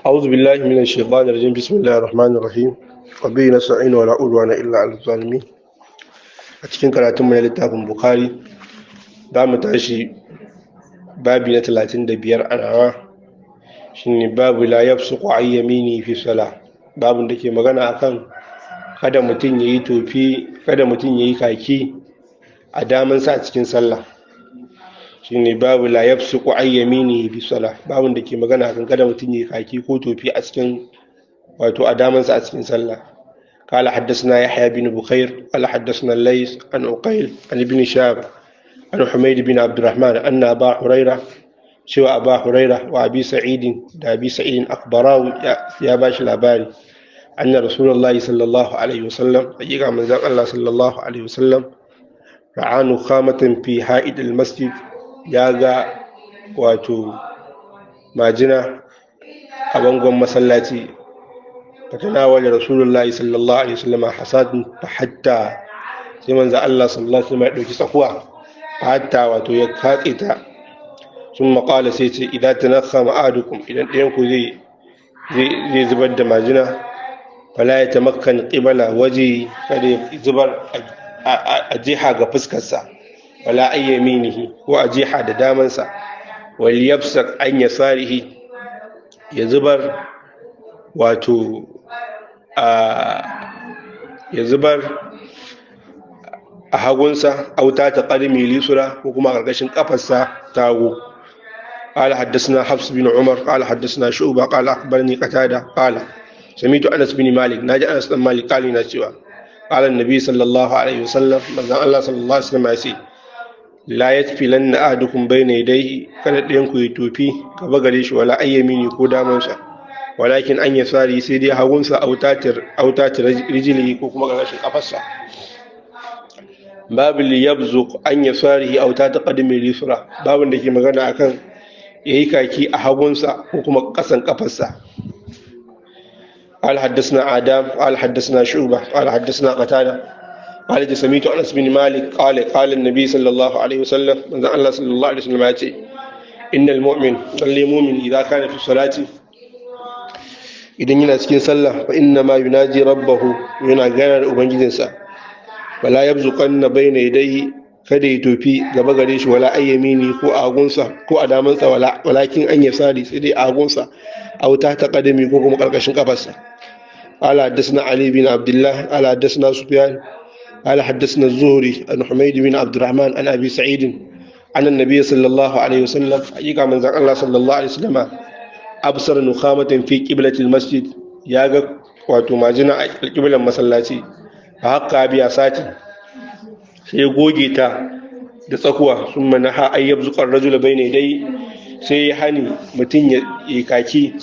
أعوذ بالله من الشيطان الرجيم. بسم الله الرحمن الرحيم وبه نستعين ولا عدوان إلا على الظالمين. A cikin karatun mai littafin Bukhari, za mu tashi babi na 35 a nawa, shine babu la yabsuqu an yamini fi salah, babun da ke magana akan kada mutum yayi tofi, kada mutum yayi kaki a damansa a cikin sallah. Shine babu la yabsuqu an yaminihi fi salah, babun da ke magana akan kada mutum yayi kaki ko tofi a cikin, wato a damansa a cikin sallah. قال حدثنا يحيى بن بخير قال حدثنا الليث عن عقيل عن ابن شهاب عن حميد بن عبد الرحمن أن أبا هريرة سوى أبا هريرة وأبي سعيد دا أبي سعيد أخبراه يا باش الأباري أن رسول الله صلى الله عليه وسلم، حقيقة من ذاك الله صلى الله عليه وسلم، رأى نخامة في حائط المسجد، ya ga wato majina a bangon masallaci. Fatanawala Rasulullahi sallallahu alaihi wasallam hasadin hatta, sai manzo Allah sallallahu alaihi wasallam ya dauki tsakuwa hatta, wato ya katse ta. Sun maƙala, sai ce: idan tanakhama ahadukum, idan ɗayan ku zai zubar da majina, fala ya tamakkan qibala waje, kada ya zubar a jiha ga fuskarsa, wala an yaminihi, ko a jiha da damansa, wal yabsaq an yasarihi, ya zubar, wato a ya zubar a hagunsa, auta ta qadmi lisura, ko kuma karkashin kafarsa ta hagu. قال حدثنا حفص بن عمر قال حدثنا شعبة قال أخبرني قتادة قال سمعت أنس بن مالك، ناجي أنس بن مالك، قال ناجي قال النبي صلى الله عليه وسلم، manzon Allah sallallahu alaihi wasallam ya ce: la yatfilanna ahadukum bayna yadayhi, kada ɗayan ku yi tofi gaba gare shi, wala an yamini, ko damansa, walakin an yasari, sai dai hagunsa, autatir rijlihi, ko kuma ƙarƙashin kafarsa. Babu li yabzuq an yasarihi aw ta taqaddami lisra, babun da ke magana akan yayi kaki a hagunsa ko kuma ƙasan kafarsa. قال حدثنا آدم قال حدثنا شعبة قال حدثنا قتادة قال سمعت أنس بن مالك قال قال النبي صلى الله عليه وسلم، من الله صلى الله عليه وسلم يأتي: إن المؤمن، lalle mumin، إذا كان في الصلاة، idan yana cikin sallah، fa inna ma yunaji rabbahu, yana gana da ubangijinsa، wala yabzuqanna bayna yadayhi, kada ya tofi gaba gare shi, wala ayyamini, ko a hagunsa ko a damansa, wala walakin an yasari, sai dai a hagunsa, aw ta qadami, ko kuma karkashin kafarsa. قال حدثنا علي بن عبد الله قال حدثنا سفيان قال حدثنا الزهري عن حميد بن عبد الرحمن عن ابي سعيد عن النبي صلى الله عليه وسلم، حقيقه من الله صلى الله عليه وسلم أبصر نخامة في قبلة المسجد، ya ga wato majina a ƙiblan masallaci، fa hakka bi hasati, sai ya goge ta da tsakuwa. Sun manaha an yabzuqa ar-rajul bayna yadayhi, sai ya hani mutum ya yi kaki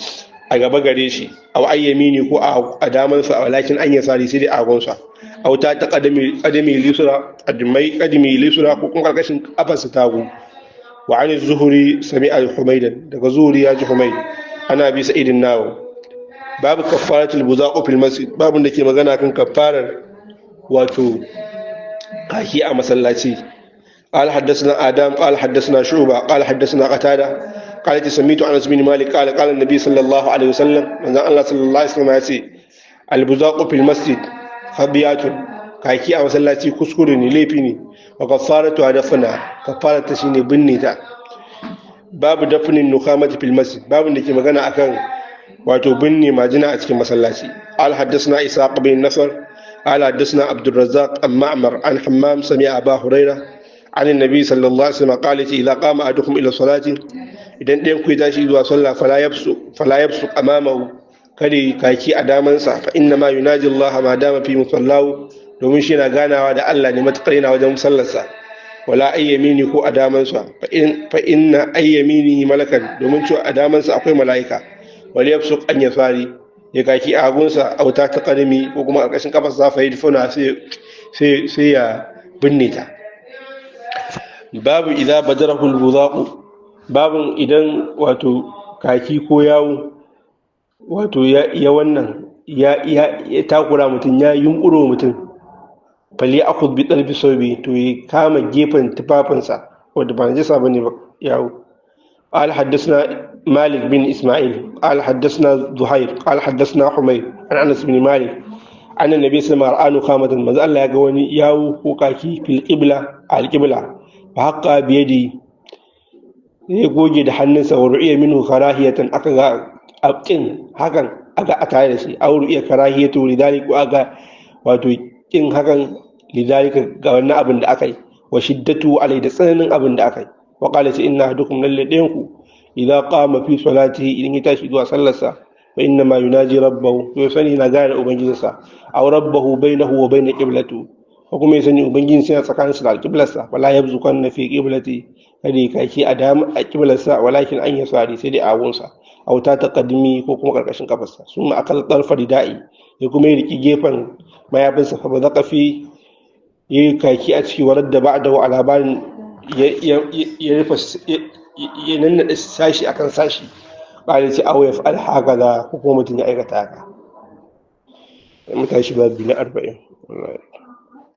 a gaba gare shi, aw an yamini, ko a damansa, walakin an yasari, sai dai a hagunsa, aw ta ta qadami qadami lisura qadmai qadmi lisura, ko kuma karkashin kafarsa ta hagu. Wa an zuhuri sami'a humaydan, daga Zuhuri ya ji Humayd ana bi Sa'idin nawo. Babu kaffaratul buzaqu fil masjid, babun da ke magana kan kaffarar wato kaki a masallaci. قال حدثنا آدم قال حدثنا شعبة قال حدثنا قتادة قال سمعت أنس بن مالك قال قال النبي صلى الله عليه وسلم، من الله صلى الله عليه وسلم يأتي: البزاق في المسجد خطيئة، kaki a masallaci kuskure ne, laifi ne، wa kaffaratu dafna, kaffarata shine binne ta. Babu dafnin nukhamati fil masjid, babu da ke magana akan wato binne majina a cikin masallaci. قال حدثنا إسحاق بن نصر قال حدثنا عبد الرزاق عن معمر عن حمام سمع أبا هريرة عن النبي صلى الله عليه وسلم قال: إذا قام أحدكم إلى الصلاة، idan ɗayan ku ya tashi zuwa sallah، fala yabsuq amamahu, kada kaki a damansa، fa inna ma yunaji Allah ma dama fi musallahu, domin shi yana ganawa da Allah ne matukar yana wajen sallarsa، wala an yamini, ko a damansa، fa inna an yamini malakan, domin cewa a damansa akwai mala'ika، wal yabsuq an yasari, ya kaki a hagunsa، auta ta qadami, ko kuma a ƙarƙashin kafarsa، fa yadfuna, sai ya binne ta. Babu idza badarahu al-buzaqu, babun idan wato kaki ko yawo wato ya wannan ya takura mutum, ya yunkuro mutum، fali akhud bi tarfi sawbi, to ya kama gefen tufafinsa wanda ba najasa bane ba yawo. قال حدثنا مالك بن إسماعيل قال حدثنا زهير قال حدثنا حميد عن أنس بن مالك أن النبي صلى الله عليه وسلم رأى نخامة ما الله يقوني ياو كوكاكي في القبلة على القبلة فحق بيدي ya goge da hannunsa wa ru'iya minhu karahiyatan aka ga kin hakan aka a tare da shi aw ru'iya karahiyatu lidalik ko aka wato kin hakan lidalika ga wannan abin da aka yi wa shiddatu alai da tsananin abin da aka yi wa qala sai inna ahadukum lalle ɗayan ku idza qama fi salatihi idan ya tashi zuwa sallarsa fa inna ma yunaji rabbahu to sani na gane ubangijinsa aw rabbahu bainahu wa bain qiblatu ko kuma ya sani ubangijinsa yana tsakaninsa da alqiblarsa wala yabzukanna fi qiblati kada ya kaki a dama a kiblarsa walakin an yasari sai dai a hagunsa aw ta taqaddimi ko kuma karkashin kafarsa summa akal tarfa rida'i ya kuma ya riki gefen mayafinsa fa bazaka fi ya kaki a ciki warar da ba'dahu ala barin ya rufe ya nannaɗe sashi akan sashi ƙari ce aw yaf'al hakaza ko kuma mutum ya aikata haka mu tashi babu na 40.